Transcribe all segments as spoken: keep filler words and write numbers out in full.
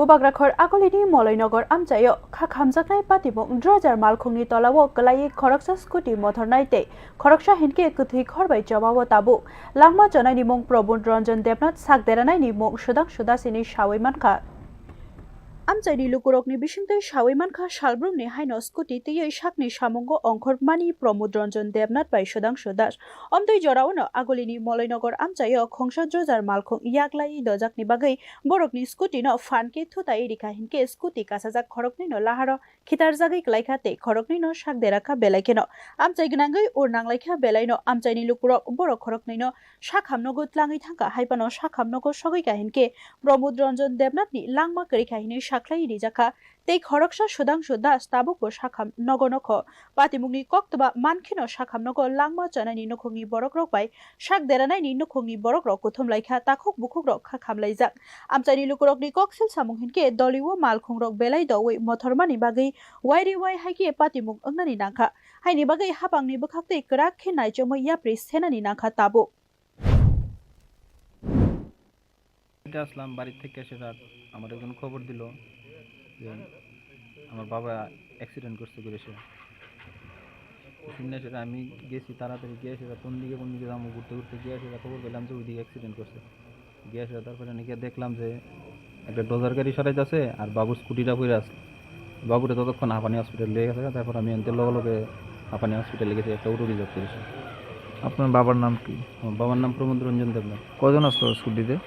Bagrakhor Agulini Moloinagar amchaio kha khamjaknai patimung Drojar malkhungni tolao kwlaiwi khoroksa scooty mothornai tei khoroksa hinkhe kwthwi khorbai chobao tabuk. Langma chonaini mung Prabodh Ranjan Debnath, sak deranaini mung Sudhangshu Das hinwi sawi mankha. Amchaini lukurokni bisingtwi sawi mankha, salbrumni haino scooty twiwi sakni samungo ongkhormani Pramod Ranjan Debnath bai Sudhangshu Das. Omtwi joraono Agulini Moloinagar amchaio khongsa Drojar malkhung yaklaiwi dojakni bagwi borokni scooty no phan khe thutai rikha hinkhe scooty kasajak khoroknwi no laharo khitarjagwi klaikha tei khoroknwi no sak derakha belai kheno amchai gwnangwi ur nanglaikha belaino amchaini lukurok borok khoroknwi no sakham nogo tlangwi thangkha, haiphano sakham nogo sogwi kha hinkhe Pramod Ranjan Debnathni langma kwrwikha hinwi sakhlaiwi rijakha. Tei khoroksa Sudhangshu Das tabukbo sakham nogo nokho. Patimungni koktwma mankheno sakham nogo langma chanaini nukhungni borokrok bai sak deranaini nukhungni borokrok kuthum laikha, takhuk bukhukrok kha khamlaijak. Amchaini lukurokni koksil samung hinkhe dolio malkhungrok belai dowi mothormani bagwi wairi wai haikhe patimung wngnani nangkha. Haini bagwi hapangni bwkhaktwi kwrak khe naichomwi yapri senani nangkha tabuk. বাড়িতে আসলাম, বাড়ি থেকে এসে রাত আমার একজন খবর দিল যে আমার বাবা অ্যাক্সিডেন্ট করছে করে সে। শুনে সেটা আমি গেছি তাড়াতাড়ি, গিয়ে সেটা কোন দিকে কোন দিকে যাবো, ঘুরতে ঘুরতে গিয়ে সেটা খবর পেলাম যে ওইদিকে অ্যাক্সিডেন্ট করছে। গিয়ে সেটা তারপরে নাকি দেখলাম যে একটা ডোজার গাড়ি সরাইতেছে আর বাবুর স্কুটিটা পড়ে আছে। বাবুরে ততক্ষণ হাঁপানি হসপিটাল নিয়ে গেছে, তারপর আমি এনতে লগে লগে হাঁপানি হসপিটালে গেছি, একটা অটো রিজার্ভ করেছি। আপনার বাবার নাম কি? আমার বাবার নাম প্রমোদ রঞ্জন দেবনাথ। কজন আসতো স্কুটিতে?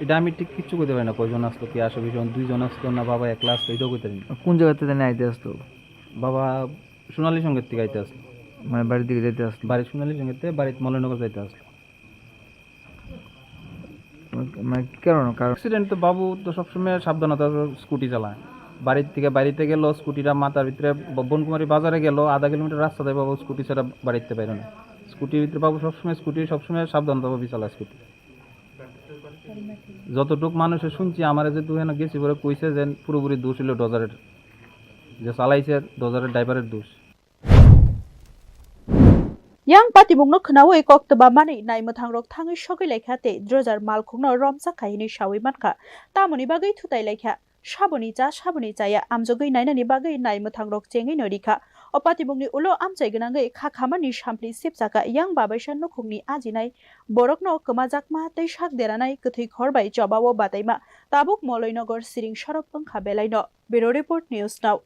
এটা আমি ঠিক কিচ্ছু কইতে পারি না, কয়জন আসতো, কি আসে বিষয়, দুইজন আসতো না বাবা একলা আসতো, এটাও কইতে পারি না। কোন জায়গা থেকে আইতে আসতো? বাবা সোনালী সঙ্গের থেকে আইতে আসতো। মানে বাড়ির দিকে যাইতে আসতো? বাড়ি সোনালী সঙ্গের থেকে বাড়িতে মলয়নগর যাইতে আসতো। মানে কি কারণ? কারণ অ্যাক্সিডেন্ট তো বাবু তো সবসময় সাবধানতা স্কুটি চালায়। বাড়ির থেকে, বাড়িতে গেল, স্কুটিটা মাথার ভিতরে ব-, বনকুমারী বাজারে গেল, আধা কিলোমিটার রাস্তা দেয় বাবু স্কুটি ছাড়া বাড়িতে বাইরে না। স্কুটির ভিতরে বাবু সবসময় স্কুটি সবসময় সাবধানতাভাবে চালায় স্কুটি। যতটুক মানুষে শুনছি, আমার যে দুখানে গেছি পরে কইছে যে পুরোপুরি দোষ হইল ডোজারের, যে চালাইছে ডোজারের ড্রাইভারের দোষ। Yang patimungno khnaui koktwma manwi naimwthangrok thangwi sogwi laikha tei Drojar malkhungno romchak khai hinwi sawi mankha. Tamoni bagwi thutai laikha. Saboni cha, saboni chaya amjogwi nainani bagwi naimwthangrok chengwino rikha. O patimungni ulo amchai gwnangwi kha khamani sampli sipchakha yang babaisa nukhungni ajinai borokno kwmajakma tei sak deranai kwthwi khor bai chobao bataima. Tabuk Moloinagar siring sorok wngkha belaino. Bureau Report, News Now.